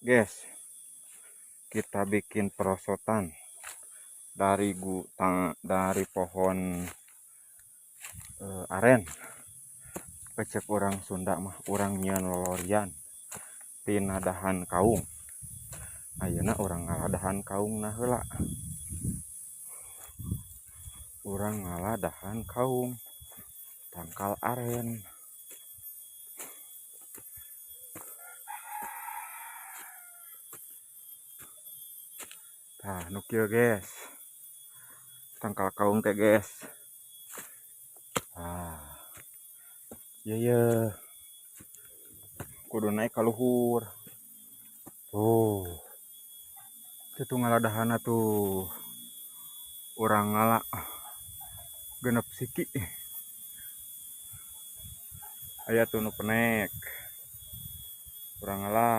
Guys, kita bikin perosotan dari dari pohon aren. Kecek orang Sunda mah urang nyieun lolorian tina dahan kaung. Ayeuna urang ngala dahan kaungna heula. Urang ngala dahan kaung tangkal aren. Tah nu kieu guys. Tangkal kaung teh guys. Ah. Ieu ye. Kudu naik ka luhur. Tuh. Itu ngaladahana tuh. Urang ngala 6 siki. Aya tuh nu penek. Urang ngala.